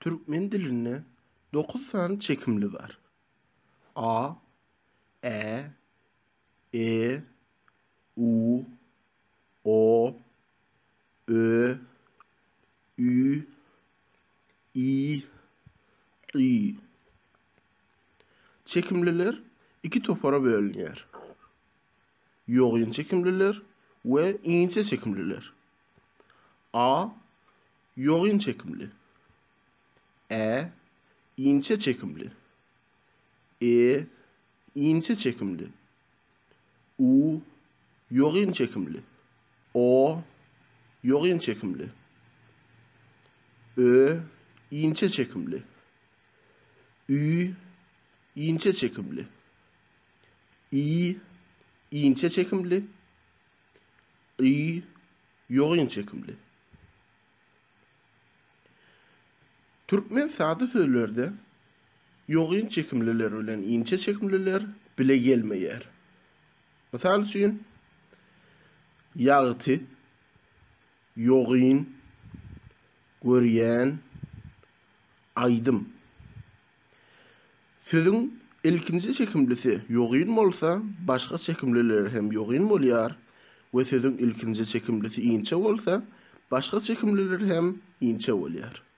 Türkmen dilinde dokuz sany çekimli bar. A, Ä, E, U, O, Ö, Ü, I, Y. Çekimliler iki topara bölünýär. Ýogyn çekimliler we inçe çekimliler. A, ýogyn çekimli. Ä, inçe çekimli. E, inçe çekimli. U, ýogyn çekimli. O, ýogyn çekimli. Ö, inçe çekimli. Ü, inçe çekimli. I, inçe çekimli. Y, ýogyn çekimli. Türkmen sada sözlerde ýogyn çekimliler bilen inçe çekimliler bile gelmeýär. Mysal üçin, ýagty, ýogyn, görýän, aýdym. Sözüň ilkinji çekimlisi ýogyn bolsa, başga çekimlileri hem ýogyn bolýar we sözüň ilkinji çekimlisi inçe bolsa, başga çekimlileri hem inçe bolýar.